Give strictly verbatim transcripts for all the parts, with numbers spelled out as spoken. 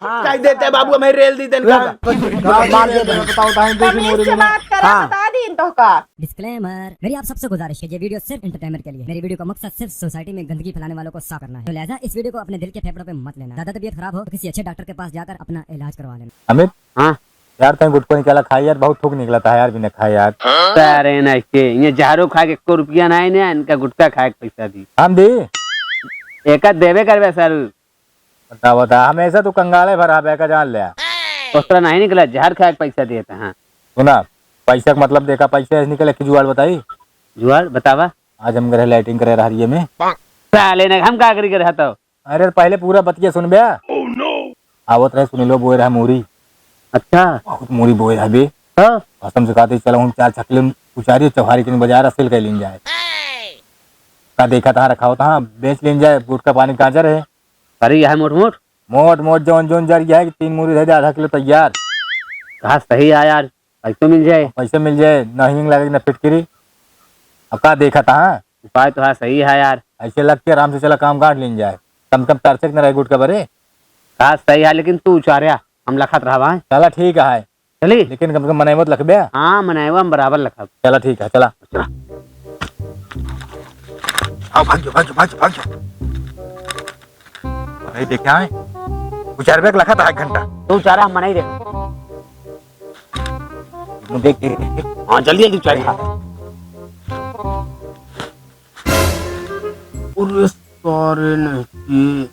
हाँ। कह देते बाबू, हमें रेल दी देन का। मार दे, बताओ, बताओ, हम तमीज से बात करा, हाँ। बता दी इन तो का। Disclaimer, मेरी आप सबसे गुजारिश है, ये वीडियो सिर्फ एंटरटेनमेंट के लिए। मेरी वीडियो का मकसद सिर्फ सोसाइटी में गंदगी फैलाने वालों को साफ करना है। तो लिहाजा इस वीडियो को अपने दिल के फेफड़ों पे मत लेना। ज्यादा तबीयत खराब हो तो किसी अच्छे डॉक्टर के पास जाकर अपना इलाज करवा लेना। अमित, हाँ। यार, तैं गुटखा निकाला खा यार, बहुत थूक निकला था यार, बिना खाए यार। सारे ना इसके, ये जहरो खा के एको रुपया ना है ना, इनका गुटखा खाए के पैसा दी। हम दी? एका देवे करबे सर। बता, बता, हमेशा तू कंगाले भर रहबे का, जान ले। उस तरह नहीं निकला, जहर खाए के पैसा दिए थे, हाँ। सुना, पैसा का मतलब देखा, पैसा ऐसे निकले कि जुआड़ बताई? जुआड़ बतावा। आज हम गए लैट्रिन करे रहरिये में। साले ने हम का करी करे हतो? अरे पहले पूरा बतिया सुन बे। आवत रहे सुनीलो बोए रहा मूरी। अच्छा। बहुत मूरी बोए रहा बे। हाँ। कसम से कहते चलो हम चार छकले उचारी चौहारी के बाजार असेल कर लीन जाए। का देखा तहाँ रखा हो तहाँ बेच लीन जाए, गुटखा पानी गाजर है। अरे यह मोट मोट? मोट मोट जौन जौन जर गया है कि तीन मूरी दे दे, आधा किलो तैयार। कहा सही है यार, पैसो मिल जाए। पैसे मिल जाए, ना हींग लगे ना फिटकिरी। अब का देखा तहाँ? उपाय तो हाँ सही है यार। ऐसे लग के आराम से चला काम काट लीन जाए, कम से कम तरसे के न रहे गुटखा बरे। हाँ सही है, लेकिन तू उचार्या, हम लखत रहा भाई। चला ठीक है, चली। लेकिन कम से कम मनई मत लखबे। हाँ मनई हम बराबर लखब। चला ठीक है, चला। चला। आओ भाग जाओ, भाग जाओ, भाग जाओ, भाग जाओ। नहीं देखे आए, उचारबे के लखत है एक घंटा। तू उचारा, हम मनई रे। देख, देख, देख, देख। हाँ, जल्दी, जल्दी उचारी। अरे सारे नहीं,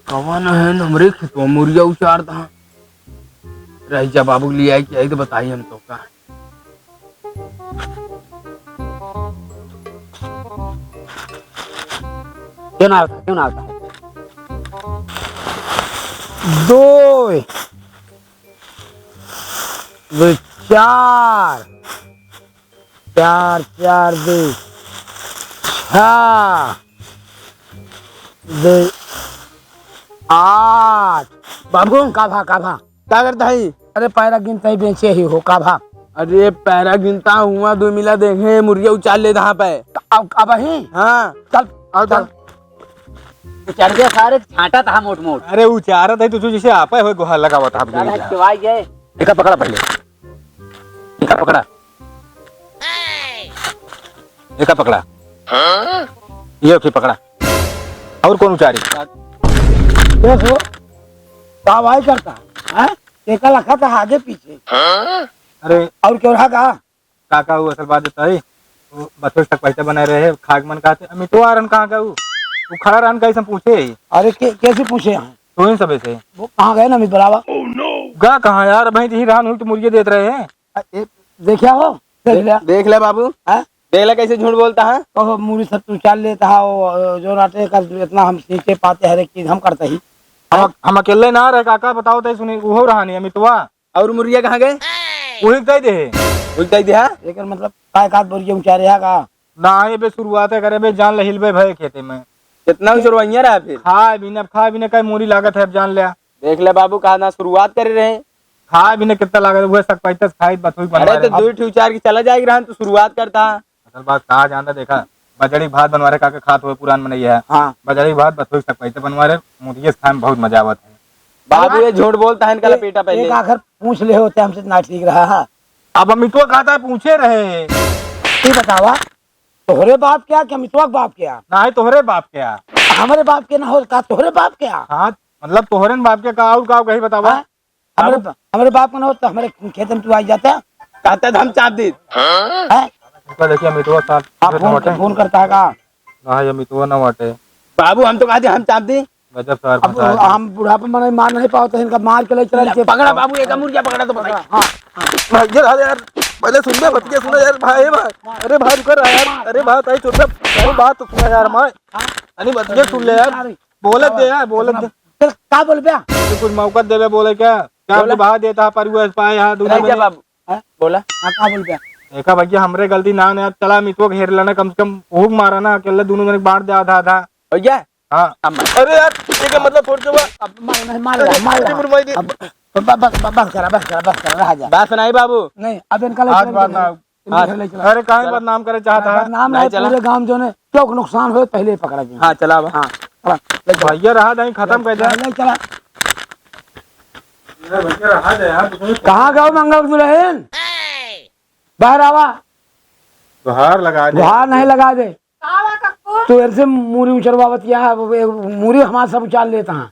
कवन है न हमरे खेतवा मुरिया उचार दहा। रह जा बाबू, ले आई के आई तो बताई हम तो का। क्यों ना होता, क्यों ना होता? दो, दो चार, चार चार दो छः, दो आठ। बाबू, का भा, का भा? का करता है? अरे, पैरा गिनता ही बेचे ही हो, का भा? अरे, पैरा गिनता हुआ, दो मिला देखे, मुर्गिया उचार ले दहा पे। अब, अब ही? हाँ। चल, अब चल। चल। उचार दे सारे, छांटा था मोट मोट। अरे, उचारत है, तू जैसे आपे होए, गोहार लगावत आप साला जो। खिवाई गए। एका पकड़ा पहले। एका पकड़ा। एका पकड़ा। ये ओके पकड़ा। और कौन उचारी? देखो, का भाई करता, हैं? एका लखा था आगे पीछे। अरे। और क्यों रहा का? काका, वो असल बात बताई, वो बथुए सकपैता बनाए रहे, खाग मन कहते, अमितवा रहन कहाँ का वो? वो खड़ा रहन, कैसे पूछे? अरे, के-, कैसे पूछे हैं? तो इन सबे से। वो कहाँ गए ना अमित बलावा? गा कहाँ यार, भाई यही रहन हुई तो मुर्गे देत रहे हैं। अ, ए, देखा हो? देख दे-, लिया। देख ले बाबू। हाँ? देख ले कैसे झूठ बोलता है। कहो, मुरी सब तू चाल लेता है, वो, अ, जो नाटे का इतना हम सींचे पाते, हर एक चीज हम करते ही। हम, हम अकेले ना रहे, काका बताओ तो सुनी, वो रहा नहीं अमितवा। और मुर्गिया कहाँ गए? उही कह दे। उही कह दे, हाँ? एकर मतलब काय कात बोरिया उचारे हा का? ना, ये बे शुरुआत है करे बे, जान ले हिलबे भय खेते में। कितना उचरवैया रहा फिर? खाए भी ना, खाए भी ना, कई मूरी लागत है, अब जान ले। देख ले बाबू, कहा ना शुरुआत करे रहे। खाए भी ना, कितना लागत है, वह सक पैंतीस खाई, बथुई बनवा अरे तो ले। दो ठू उचार के चला जाएगी रहन, तू शुरुआत करता। असल बात कहा जानता, देखा, बजड़ी भात बनवा रहे, काका खात हुए पुरान मनई है। हाँ। बजड़ी भात, बथुई सक पैंतीस बनवा रहे, मुर्गिया से खाए में बहुत मजा आवत है। बाबू, ये झूठ बोलता है, इनका ए-, लपेटा पहले। एक आखिर पूछ ले होते हमसे ना ठीक रहा। अब अमितवा कहता है, पूछे रहे। ये बतावा, तोहरे बाप क्या कि अमितवा के बाप क्या? ना है, तोहरे बाप क्या? हमरे बाप के ना हो, का तोहरे बाप क्या? हाँ, मतलब तोहरे न बाप के का और का कही बतावा? हाँ? हमरे बाबू। बा-, हमरे बाप के ना हो तो हमरे खेत में तू आ जाता। कहता तो हम चाप दी। हैं? उनका देखिए, अमितवा साहब, आप इधर फोन, नोटे। फोन करता है का? ना है, अमितवा ना बाटे। बाबू, हम तो कहते हम चाप दी। गजब सार अब फंसा है। हम बुढ़ापा में मार नहीं पावत है, इनका मार के ले चला ले, के पकड़ा बाबू, एक मुर्गिया पकड़ा तो पकड़ा। हाँ, हाँ। भाई, ये रहा यार, पहले सुन ले, बतिया सुन ले यार, भाई, भाई। अरे भाई, रुक रहा यार, अरे भाई, ताई, चुप रह। अरे बात तो सुना यार, माँ। अरे बतिया सुन ले यार, बोले दे यार, बोले दे। चल, का बोल बे? तो कुछ मौका देवे बोले क्या? क्या बोला? भाई देता पर यूएस पाए यहाँ दुनिया रह जा में। बाबू। हैं? बोला। हाँ, का बोल बे? देखा भैया, हमरे गलती ना, ना चला, मितवा घेर लेना, कम से कम हुक मारा ना, अकेले दोनों जने बांट दे आधा आधा। हो गया? हाँ। अब मार। अरे यार, ये क्या मतलब, छोड़ दो बा। अब मार, नहीं, मार, अरे, मार। अरे, मुरमाई दे। अब ब-, ब-, ब-, बस करा, बस करा, बस करा, रहा जा। बात सुनाई बाबू। नहीं, अब इनका ले आज चला, बात इनका ना। ले चला। अरे, काहे हाँ। बदनाम करे चाहता है? बदनाम नहीं नहीं, चला। पूरे गांव जो ने क्यों नुकसान हो, पहले ही पकड़ा जाए। हाँ, चला बा। हाँ, चला, ले चला। भैया, रहा नहीं, खत्म कर दे। ले चला। अरे भैया, रहा दे यार, तू कहाँ गयो मंगल दुल्हन? बाहर आवा। गुहार लगा दे। गुहार नहीं लगा दे। का बा कक्कू? तू इनसे मूरी उचरवावत क्या है? वो, वो मूरी हमार सब उचार लेता है।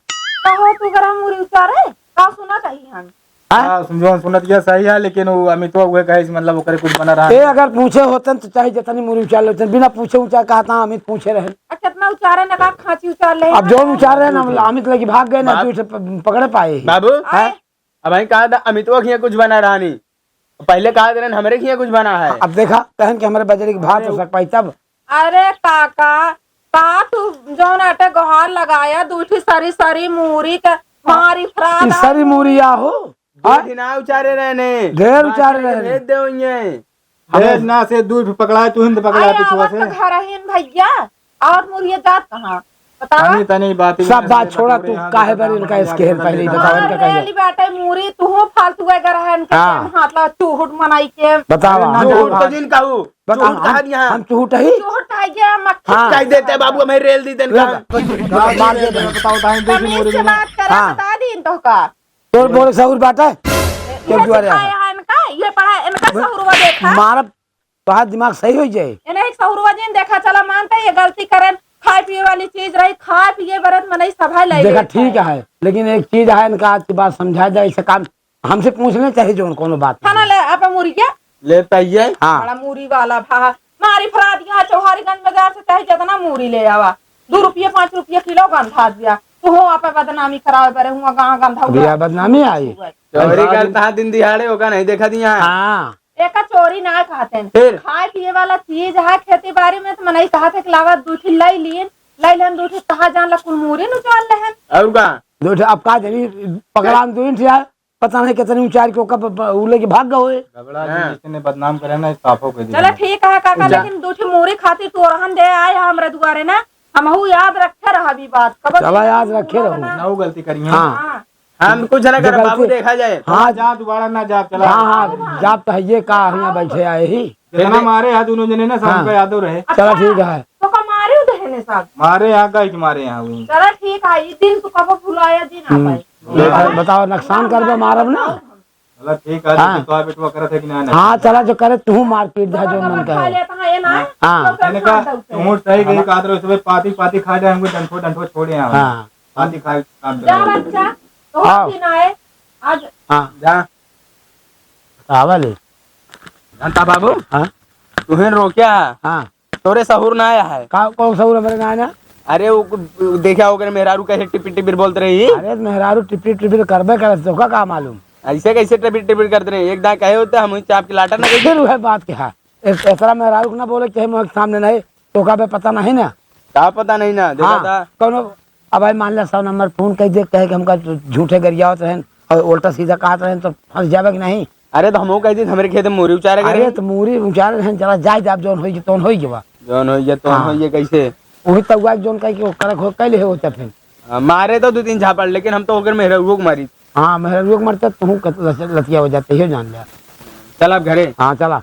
कहो तू गरम मूरी उचारे? का सुना चाहिए हम? हाँ? हाँ, सुन-, जो सुनत यह सही है, लेकिन वो अमितवा उहे कहे, मतलब, ओकरे कुछ बना रहा ए, है। अगर पूछे होतन तो चाहे जितनी मूरी उचार लेतन, बिना पूछे उचार कहता, अमित पूछे रहे। अच्छा, इतना उचारे न का खांची उचार ले। अब जौन उचार रहे ना, अमित लगी भाग गए ना, बाप-, तू इसे प-, पकड़े पाए ही। बाबू, आए। हैं? अब भाई कहा था, अमितवा खिया कुछ बना रहा नहीं, पहले कहा था, हमरे खिया कुछ बना है। अब देखा, कहन के हमरे बजरी के भात हो सक पाई तब। अरे काका, का तू जौन आटे गोहार लगाया, दूठी सरी सरी मूरी के मारी फराद ई सरी आलू। मूरी या हो? दो हाँ? दिन आ उचारे रहने। ढेर बाकी उचारे नहीं रहने। भेज दे उइये। भेज ना से दूर भी पकड़ा, तू हिंद पकड़ा अरे पीछुआ आवत से। तो घर ही न भैया, आवत मुरिया जात कहाँ? बतावा। तनी, तनी बात ही सब ना बात से छोड़ा, बटोरे तू यहाँ काहे देखो बार इनका गाँव इसके में हेन पहले ही जाके बतावा, इनका कहिए। रेली बाटे मूरी, तू हो फालतू है घर है इनके हाँ। टाइम हाथ ला चूहुट मनाई के। बतावा। अरे ना चूहुट बतावा। तो जिन कहू। बता, चूहुट हम, कहा दिया? हम चूहुट ही? चूहुट है ये मक्खी हाँ। कह देते बाबू, हमें रेल दी देन ले का? जा। मार दे दे। बताओ, बताएं, दूसरी तमीज मोरी से में। बात करा, हाँ। बता दी इन तो का। तोर बोले सहूर बाटे? ये के दुआरे सिखाए आया? हैं इनका, ये पढ़ा, इनका सहूरवा देखा। मारब, तोहार दिमाग सही हो जाए। इन्हें एक सहूरवा जिन देखा, चला मानते ये गलती करें, खाए पिए वाली चीज रही, खाए पिए बरत मनई सभा ले देखा, लेत ठीक है। है, लेकिन एक चीज है, इनका आज के बाद समझा जाए, ऐसे काम हमसे पूछ ले, चाहे जोन कोनो बात खाना नहीं। ले, आप मूरी के? ले, तइये। हाँ। बड़ा मूरी वाला भा, मारी फरादिया, चौहारीगंज बाजार से चाहे जितना मूरी ले आवा, दो रुपया, पाँच रुपया किलो गंधा दिया। तू हो आप बदनामी करावे बरे हुआ, गाँव गंधा हुआ। भैया, बदनामी आई। चोरी करता है दिन दिहाड़े, ओका नहीं देखा दिया। हाँ। एका चोरी ना कहते हैं। फिर? खाए पिए वाला चीज है, खेती बाड़ी में तो मनई कहत है कि लावा दू ठे लाई लीन, लाई लेन दू ठे, कहाँ जान ला कुल मूरी नु चल लेहन। और का? दू ठे, अब का जनी पकड़ान दू ठे यार। पता नहीं कितनी ऊंचाई के ओका ब-, ब-, उ लेके भाग गए होए। घबरा जी, हाँ। जिसने बदनाम करे ना, साफो कह दिया। चला ठीक है काका, जा। लेकिन दू ठे मूरी खातिर तू ओरहन दे आए हा हमरे दुआरे ना, हमहू याद रखे रहब ई बात। कब चला याद रखे रहू। ना वो गलती करी है। हाँ। हाँ। हम कुछ ना जो करब, बाबू गलती देखा जाए। हाँ। जा, दोबारा ना जा, चला। हाँ, हाँ, जाब तो है ये का, हियाँ बैठे आए ही। जितना मारे हा दोनों जने ना, सब हाँ। हमका यादो रहे। चला अच्छा, ठीक है। तो का मारे उधर है ने साहब? मारे यहाँ का ही मारे यहाँ हुई। चला ठीक है, ये दिन तू कब भुलाया जी ना हम्म। पाए। बताओ, बताओ, नुकसान कर दो, मारब ना। चला ठीक है, हाँ। देखो तो बेटवा करत है कि ना, ना। हाँ, चला जो करे, तू मारपीट दे, जो मन करे। हाँ। मैंने कहा, तू सही गई, कहा रहे, सुबह पाती, पाती खा जाए, हमको डंठो, डंठो छोड़े यहाँ। हाँ। पाती खाए, काम जा करो। बच्चा, तो हाँ। दिन आए, आज। हाँ। जा। बतावा ले। जानता बाबू? हाँ। तुहें रोक्या। हाँ। तोरे सहूर ना आया है। का, कौन सहूर हमरे ना आया? अरे वो, वो देखा ओकरे मेहरारू कैसे टिपिर टिपिर बोलत रही। अरे मेहरारू टिपिर टिपिर करबे करत, तो का, का मालूम? ऐसे कैसे टिपिर टिपिर करत रही? एक दाएं कहे होते हम वहीं चाप के लाटा ना देते। फिर वह बात क्या है? एक, एकरा मेहरारू के ना बोले के चाहे मुँह के सामने नहीं, तो का बे पता नहीं ना? का पता नहीं ना? देखा हाँ, था। कौनो अब भाई मान ले सौ नंबर फोन कइ दे, कहे कि हमका झूठे गरियावत रहेन और उल्टा सीधा कहत रहेन तो फंस जाबे कि नहीं? अरे तो हमहू कह दी, हमरे खेत में मूरी उचारे गए अरे रहे। तो मूरी उचारे रहेन, चला जाए दे, अब जौन होई तौन होई गवा। जौन होई तौन हाँ। होई कैसे? वही तउआ जौन कहे कि वो करे खो कैले हो तब फिर। हाँ, मारे तो दो तीन झापड़, लेकिन हम तो ओकर मेहररुओ के मारी। हाँ, मेहररुओ के मारते तुहूँ कत-, लस-, लतिया हो जाते, ये जान ले। चल अब घरे। हाँ, चला।